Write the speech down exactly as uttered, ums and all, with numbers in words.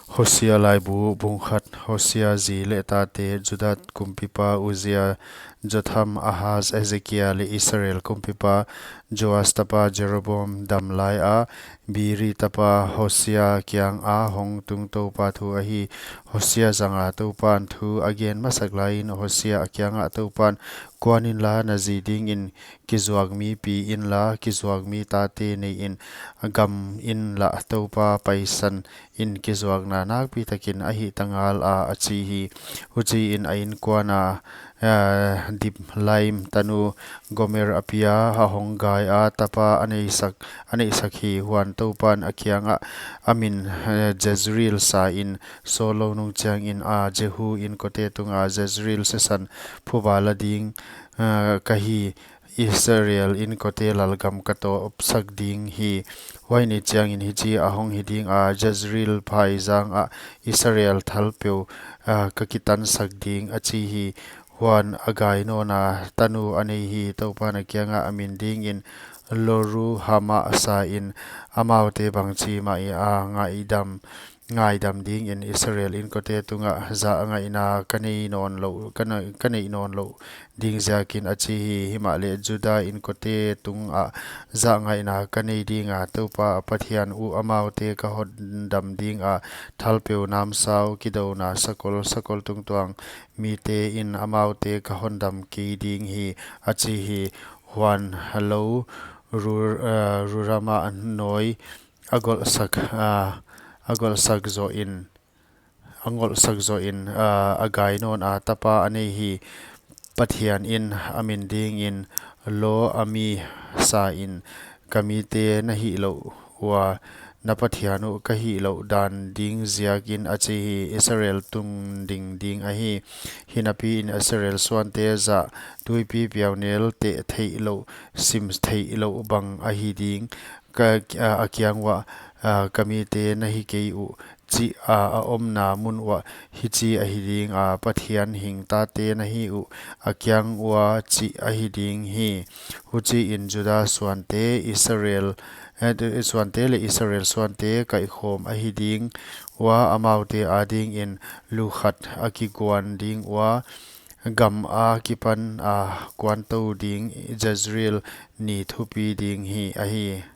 Hosea laibu bung khat. Hosea zi leh tate: Judah kumpipa Uzia, Jotham, Ahaz, Hezekia leh Israel kumpipa Joas tapa Jeroboam dam laia Beeri tapa Hosea kianga hongtung Toupa thu ahi. Hosea zanga Toupan thu a gen masak laiin Hosea kiangah Toupan, Kuan inla, na zi dingin kizuak mi pi inla, kizuak mi tate neiin, gam inla Toupa paisan in kizuakna nakpi takin a hihta ngala, a chi hi. Huchiin a inkuana, eh, Diblaim tanu Gomer a pia, a hong gaia, tapa a neisak, a neihsak hi. Huan Toupan a kiangah a min, eh, Jezreel sain, sawl lou nung chiangin a Jehu inkote tunga Jezreel sisan phuba la ding, eh, ka hi, Israel inkote lalgam ka tawpsak ding hi. Huai ni chiangin hichi a hong hi dinga, Jezreel phaizangah Israel thalpeu, ah, ka kitansak ding, a chi hi. Huan a gai nawna tanu a nei hi. Toupan a kiangah a min dingin Loruhama sain, amaute bangchi mah a ngaidam ngaidam dingin Israel inkote tungah zahngaihna ka nei nawn lou, ka nei, ka nei nawn lou ding ziakin, a chi hi. Himahleh Judah inkote tungah zahngaihna ka nei dinga, Toupa a Pathian uh, amaute ka hondam dinga, thalpeu namsau kidouna sakol sakol tungtuang mitein amaute ka hondam kei ding hi, a chi hi. Huan Lo Ru-, eh, Ruhama nawi a golhsak, ah, a golhsak zohin, a ngolhsak zohin, ah, a gai nawna tapa a nei hi. Pathianin a min dingin Lo-ammi sain, ka mite na hih louh ua na Pathian uh ka hih louh dan ding ziakin, a chi hi. Israel tungding ding ahi. Hinapiin Israel suante zah tuipi piaunel teh theih louh, sim theih louh bang ahi ding. Ka, a, a kiang uah, a, ka mite na hi kei uh, chih a, a omna mun uah hichi ahi dinga, Pathian hing tate na hi uh, a kiang ua chih ahi ding hi. Huchiin Judah suante, Israel, eh, suante leh Israel suante kaihkhawm ahi ding ua, amaute adingin lu khat a kiguan ding ua, gam akipan a kuantou ding Jezreel ni thupi ding hi ahi.